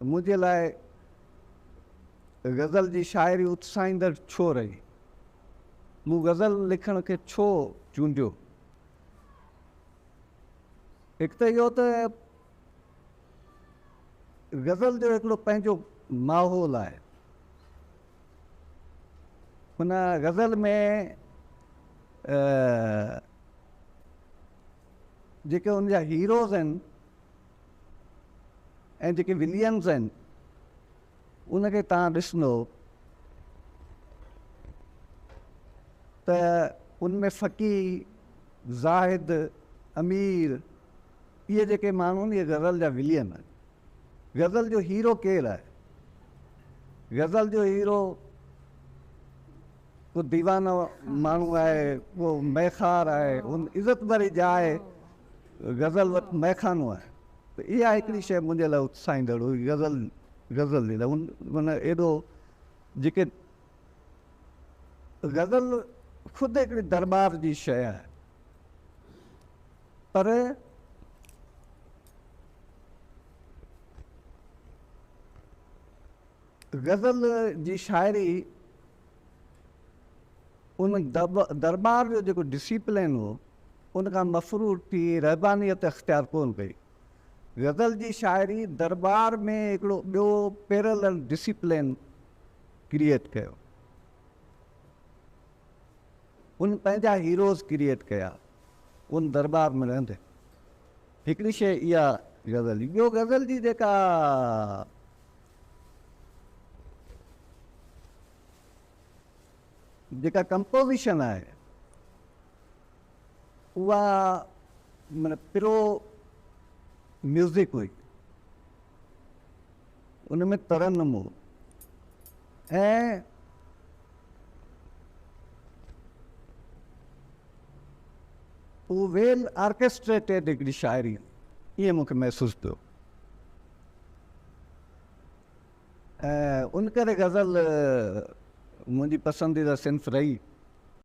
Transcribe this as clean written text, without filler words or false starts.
منهنجي لاء غزل جي شاعري اتساهيندڙ ڇو رهي؟ مون غزل لکڻ کي ڇو چونڊيو؟ هڪ ته اهو ته غزل جو هڪڙو پنهنجو ماحول آهي. ان غزل ۾ جيڪي ان جا هيروز آهن ۽ جيڪي ولينز آهن ان کي توهان ڏسندو ته ان ۾ فقيه، زاهد، امير اهي جيڪي ماڻهو آهن اهي غزل جا ولين آهن. غزل جو هيرو ڪير آهي؟ غزل جو هيرو ڪو ديوانو ماڻهو آهي، ڪو ميخار آهي، ان عزت ڀري جاء غزل وٽ ميخانو آهي. ته اها هڪڙي شيء منهنجي لاء اتساهيندڙ هئي غزل غزل جي لاء معنيٰ ايڏو جيڪي غزل خود هڪڙي درٻار جي شيء آهي پر غزل جي شاعري ان درٻار جو جيڪو ڊسيپلين هو ان کان مفرور ٿي رهبانيت اختيار ڪونه ڪئي. غزل جي شاعري درٻار ۾ هڪڙو ٻيو پيرلل ڊسيپلين ڪريئيٽ ڪيو. ان پنهنجا هيروز ڪريئيٽ ڪيا ان درٻار ۾ رهندي. هڪڙي شيء اها غزل جي. ٻيو غزل جي جيڪا جيڪا ڪمپوزيشن آهي اها معنيٰ پرو ميوزڪ هئي، ان ۾ ترنم هو ۽ اهو ويل آرڪسٽريٽيڊ هڪڙي شاعري ائين مون کي محسوس ٿيو ۽ ان ڪري غزل منهنجي پسنديده صنف رهي.